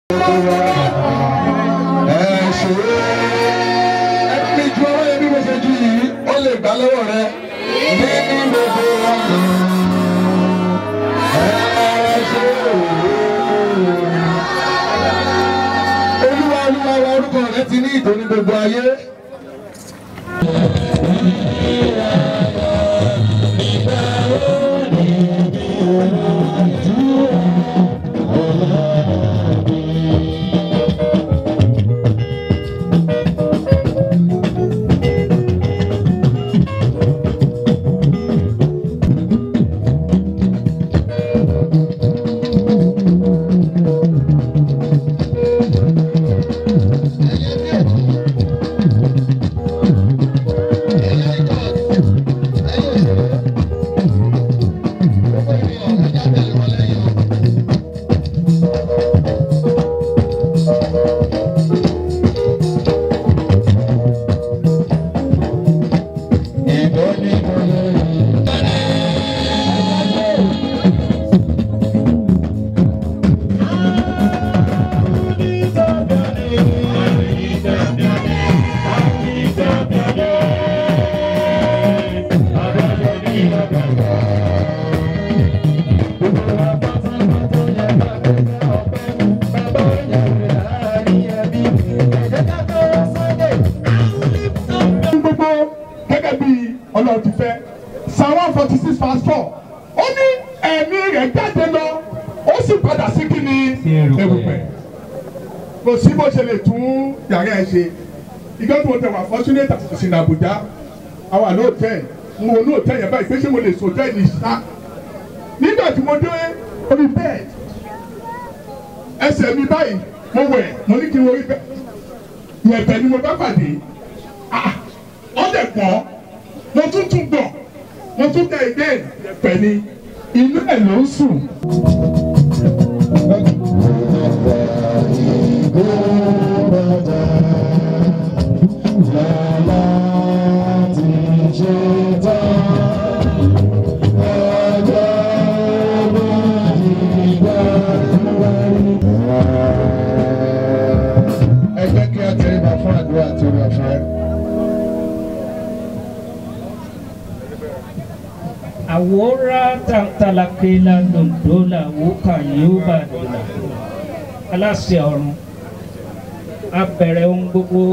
Ẹ ṣe ẹni ju ọwọ́ yẹn bí mo ṣe ju yìí, ó lè gbà lọ́wọ́ rẹ ní gbogbo ọ̀nà. Ẹ ṣe Olúwa, Olúwa wa, orúkọ rẹ ti ní ìtò ní gbogbo ayé. Gbogbo gẹ́gẹ́ bí Ọlọ́run ti fẹ́. Psalm 146 verse 4, ó ní ẹ̀mí rẹ̀ jáde lọ, ó sì padà sí kí ni? Erùpẹ̀. Kò sí bó ṣe lè tún yàrá ẹ̀ ṣe. Ìjọ tí mo tẹ̀ wà fortunate àti in Abuja, àwa lóòtẹ́ẹ̀lì, mo wọ lóòtẹ́ẹ̀lì yẹn báyìí pé ṣé mo lè sùn hòtẹ́ẹ̀lì ṣá. Nígbà tí mo dé orí bed, ẹsẹ̀ mi báyìí, mo wẹ̀, mo ní kí n orí bed, yẹ̀pẹ̀ ni mo bá pàdé. Ọdẹ pọ̀, mo tún tún gbọ̀, mo tún tẹ again, yẹ̀pẹ̀ ni, inú ẹ̀ ló ń sùn. Ẹ jẹ́ kí a tẹríba fún àdúrà àti orí ọ̀fẹ́. Awora talakela dondola woka yoba dola. Aláṣẹ ọ̀run, a bẹ̀rẹ̀ ohun gbogbo.